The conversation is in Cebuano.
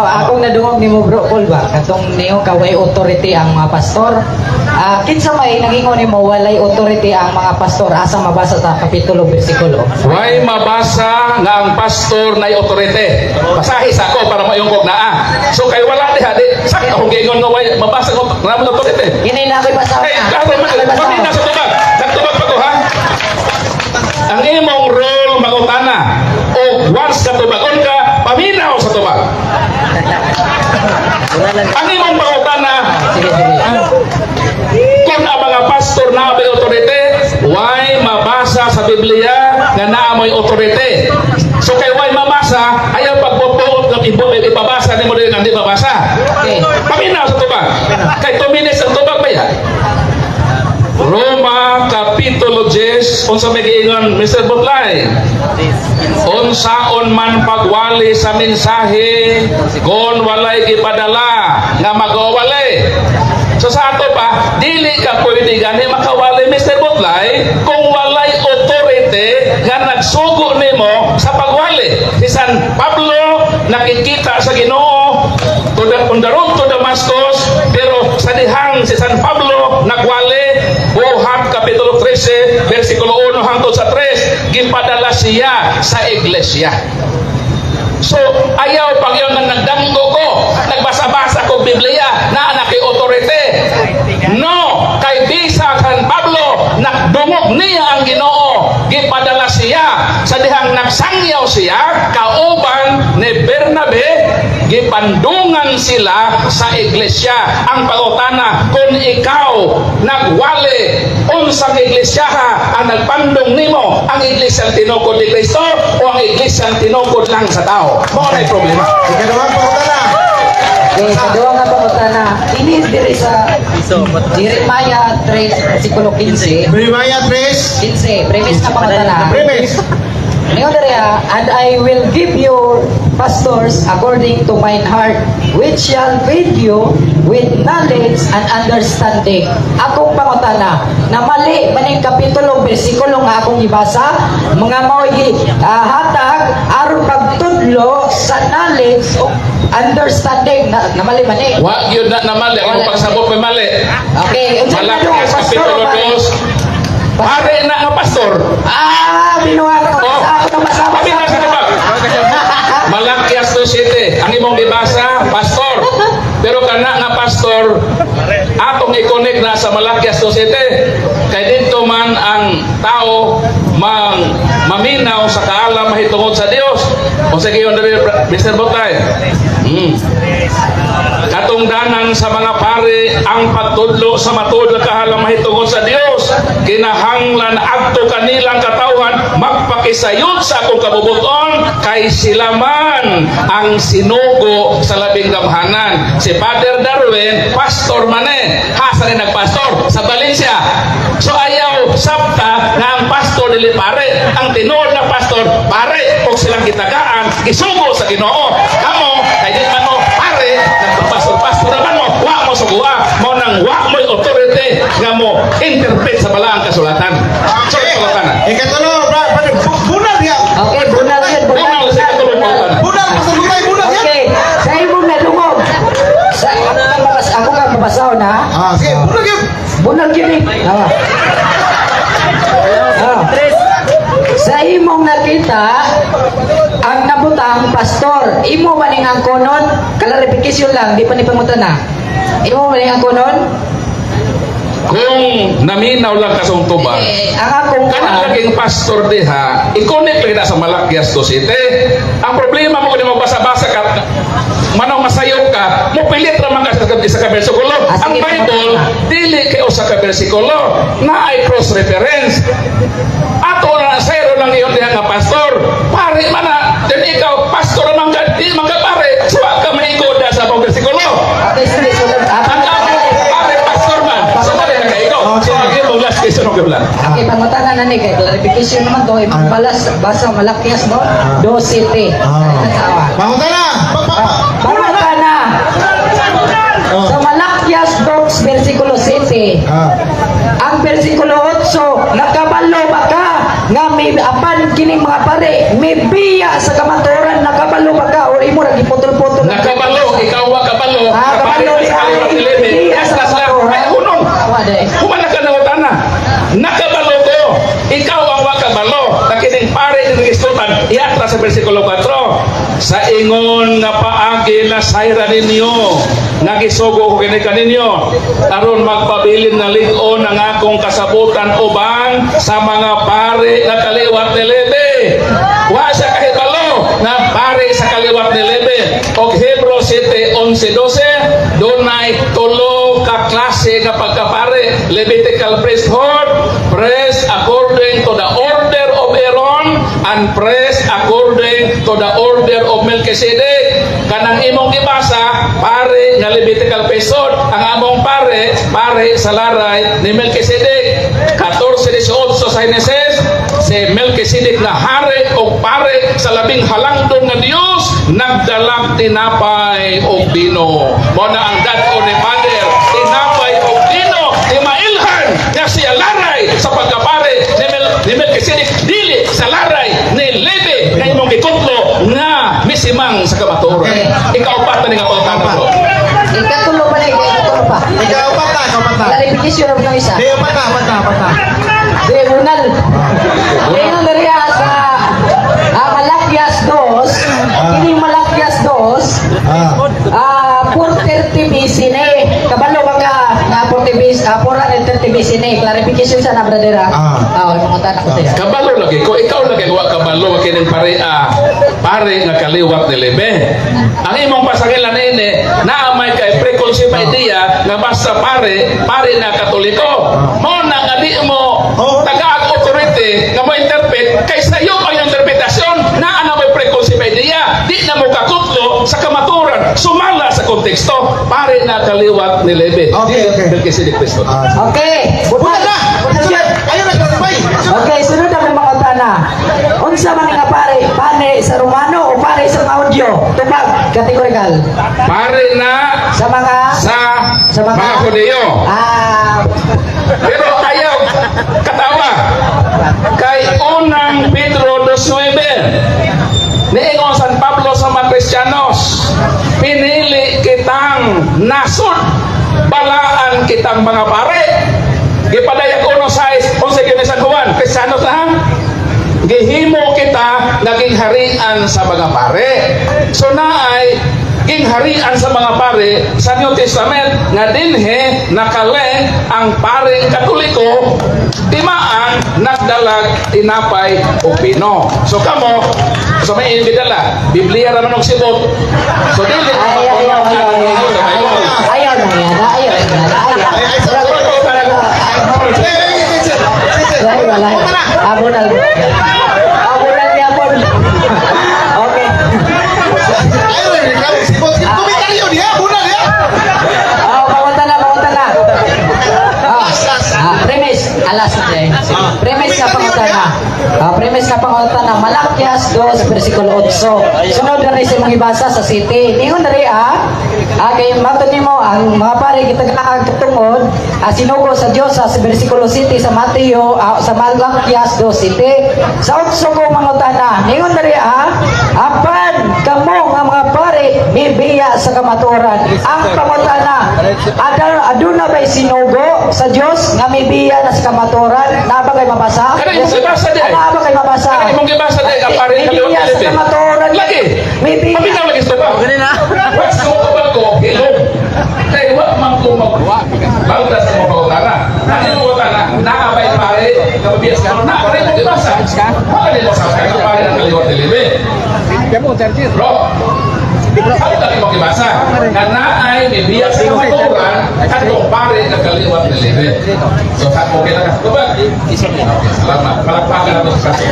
akong nadungog nimo, Bro Paul, ba, katong niyo ka way authority ang mga pastor. Ah, kinsa may nagingon nimo walay authority ang mga pastor? Asa mabasa sa kapitulo, bersikulo? Way mabasa nga ang pastor na authority. Basahi sa ako para mayungkog naa. So kay wala diha di sakto akong giingon nga way mabasa ko nga mo authority. Kini na ako'y basahon Kay na. klaro man, Ako'y basahon. pamina sa tubag. Nagtubag pa ko, ha. Ang imong role mangutana o once ka tubagon ka, paminaw sa tubag. Ang imong pangutana, Sige, sige. Kung ang mga pastor na may authority, way mabasa sa Biblia nga naa mo'y authority? So kay way mabasa, ayaw pagputuot ng ipabasa nimo din ang di mabasa. Okay. Paminaw sa tubag. Kay 2 minutes ang tubag ba yan? Roma Kapitulo 10, unsa may giingon, Mr. Butlay? Unsaon man pagwali sa mensahe kung walay gipadala nga magawali? So sa ato pa, dili ka pwede gani makawali, Mr. Butlay, kung walay authority nga nagsugo nimo sa pagwali. Si San Pablo nakikita sa Ginoo to the, on the road to Damascus, pero sa dihang si San Pablo nagwali, Buhat Kapitulo 13, versikulo 1 hangtod sa 3, gipadala siya sa iglesia. So, ayaw pag yun nga nagdamgo ko, nagbasa-basa ko Biblia, na anak kay authority. No, kay bisa kan Pablo, nagdungog niya ang Ginoo, gipadala siya sa dihang nagsangyaw siya, kauban ni Bernabe, gipandungan sila sa iglesia. Ang pangutana, kung ikaw nagwali, unsang iglesia ha ang nagpandong nimo? Ang iglesia tinukod ni Kristo o ang iglesia tinukod lang sa tao? Mao na problema. Ikaduhang pangutana. Okay, kaduha nga pangutana. Ini diri sa Jeremiah 3, versikulo 15. Jeremiah 3. 15, premise na pangutana. Premise. Ningon diri ha, "And I will give you pastors according to mine heart, which shall feed you with knowledge and understanding." Akong pangutana, na mali maning kapitulo, bersikulo nga akong gibasa, mga mao'y hatag aron pagtudlo sa knowledge o understanding na, na mali man eh? Wa gyud na na mali, ang Wala. pagsabot may mali. Okay, unsa man Malakias pastor Kapitulo ba? 2. Pare na nga pastor. Ah, binuha ko. Oh. Sa ako na masama. Pamina sa tubag. Malakias 2.7. Ang imong gibasa, pastor. Pero kana nga pastor, atong i-connect na sa Malakias 2.7. Kay dito man ang tao mang maminaw sa kaalam mahitungod sa Dios. O sige yun dali, Mr. Botay. Katungdanan sa mga pare ang pagtudlo sa matuod nga kaalam mahitungod sa Dios. Kinahanglan adto kanilang katawhan magpakisayod sa akong kabubuton kay sila man ang sinugo sa labing gamhanan. Si Father Darwin, pastor man eh. Hasa ni nagpastor? Sa Valencia. So ayaw sabta nga ang pastor dili pare. Ang tinuod na pastor, pare. O silang gitagaan, gisugo sa Ginoo. Kamo, kay di man mo pare, nagpapastor-pastor naman mo, wa mo sugua. Mo nang wa mo'y authority nga mo interpret sa balaang kasulatan. So, pangutana. Ikatulo, brother, bunal diya. Okay, bunal yun, bunal. Bunal sa ikatulong pangutana. Bunal, Pastor Butay, bunal yan. Okay, sa imong nadungog. Sa ako kang mabas, ako kang mabasahon ha. Ah, sige, bunal yun. Bunal yun eh. Ah. Ah. Sa imong nakita, ang nabutang pastor, imo man ning ang konon, clarification lang, di pa ni pangutana. Imo man ning ang konon? Kung naminaw lang ka sa tubag, Eh, ang akong kanang laging pastor diha, i-connect lang na sa Malakias 2.7. Ang problema mo kung magbasa-basa ka, manong masayo ka, mo pilit raman ka sa isa ka bersikulo. Ah, Ang sige, Bible, dili kay usa ka bersikulo, na ay cross reference. Ato na zero lang iyon diha nga pastor. Pare man na, then ikaw pastor naman ka, di man ka pare, so wa ka maigoda sa akong bersikulo. Okay, sige, sunod. Ah, Ang ako, pare pastor man, so pare na kaigo. So ang imong last question og lang. Okay, pangutana na ni kay clarification naman to, imong balas basa Malakias no 2:7. Ah. Pangutana. Pangutana. Oh. Sa Malakias 2 versikulo 7. Ah. Ang versikulo 8, nakabalo ba ka nga may apan kining mga pare, may biya sa kamatuoran, nakabalo ba ka or imo ra giputol-putol? Nakabalo. Iatras sa versikulo 4. Sa ingon nga paagi na sayra ninyo, nga gisugo ko kini kaninyo, aron magpabilin nga lig-on ang akong kasabutan uban sa mga pare nga kaliwat ni Levi. Wa siya kahibalo nga pare sa kaliwat ni Levi. Og Hebrew 7:11-12, dunay tulo ka klase nga pagkapare: Levitical priesthood, priest according to the order of Aaron, and priest according to the order of Melchizedek. Kanang imong gibasa, pare nga Levitical priesthood. Ang among pare, pare sa laray ni Melchizedek. 14:18 sa Genesis, si Melchizedek na hari o pare sa labing halangdon nga Dios, nagdalag tinapay o bino. Mao na ang dad-on ni Father, tinapay o bino, ni mailhan nga siya laray sa pagkapare ni Melchizedek, dili sa laray ni Levi nga imong gikutlo nga misimang sa kamatuoran. Ikaupat na ni nga pangutana ko. Ikatulo pa na, ikatulo pa. Ikaw pa ta, ikaw pa ta. Clarification na isa. Di, upat na, upat na, upat na. Di, unal. Ingon diri sa Malakias 2, kining Malakias 2, 430 BC na eh. Kabalo ba ka nga 40 BC, 430 BC na eh. Clarification sa na, brother ah. Ah, mga ko siya. Kabalo lagi ko, ikaw lagi wa kabalo kining pare nga kaliwat ni Levi. Ang imong pasangilan ini, naa may kay preconceived idea nga basta pare, pare na Katoliko. Mao na nga di mo tagaag authority nga mo interpret kay sayo ang interpretasyon, naa na may preconceived idea, di na mo kakutlo sa kamaturan sumala sa konteksto, pare na kaliwat ni Levi. Okay. Melchizedek priesthood. Okay. Bunal na! Bunal Sunod! yun. Ayaw na, clarify! Okay, sunod ang mga tana. Unsa man nga pare? Pare sa Romano o pare sa mga Hudyo? Tubag, categorical. Pare na Sa mga sa Sa mga- mga Hudiyo. Pero ayaw katawa. Kay Unang Pedro 2:9. Niingon San Pablo sa mga Kristiyanos, pinili kitang nasod, balaan kitang mga pare. Gipadayag 1:6, unsa gyud ni San Juan, Kristiyanos na ha? Gihimo kita naging harian sa mga pare. So naay gingharian sa mga pare sa New Testament nga dinhe nakaleng ang paring Katoliko timaan nagdalag tinapay o bino. So kamo sa may inyong gidala, Biblia ra man og sibot. So dili Ayaw, ayaw, ayaw, ayaw. Ayaw na yan, ayaw na yan, ayaw. Ay, ay, sorry. Ay, ay, ay, ay, sir. Sir, sir. Wala, wala. Punta na. Abonal. Abonal niya po. Okay. Ayaw na, reklamo. Sibot. Komentaryo niya, bunal niya. Oh, pamunta na, pamunta na. Last, last. Premise, alas na eh. Premise ka pangutan na. Premise ka pangutan na. Malakias 2, versikulo 8. Sunod na rin sa mga ibasa sa city. Ningon na rin kay mato nimo ang mga pare kita katungod, sinugo sa Dios sa versikulo 7 sa Mateo, sa Malakias 2 7. Sa 8 ko mangutana. Ningon na rin apan kamo nga mga pare mibiya sa kamatuoran. Ang pangutana, aduna ba'y sinugo sa Dios nga mibiya na sa kamatuoran? Naa ba kay mabasa? Kana imong gibasa di ay. Naa ba kay mabasa? Kana imong gibasa di ay, ang pare Mibiya kaliwat sa ni Levi. kamatuoran. Lagi. Mibiya. Paminaw lagi sa ba? What's ko ba ko? Hilom. Kay wa man ko mag balda sa mga pangutana. Ang imong pangutana, naa ba'y pare nga mabiya sa kamatuoran? Naa rin imong gibasa. Wa ka nimo sa kay pare ang kaliwat ni Levi. Bro, ang dali mo gibasa. Nga naay mibiya sa kamatuoran katong pare nga kaliwat ni Levi. So, okay na ka. Tubag. Okay, salamat. Palakpakan nato sa kaso.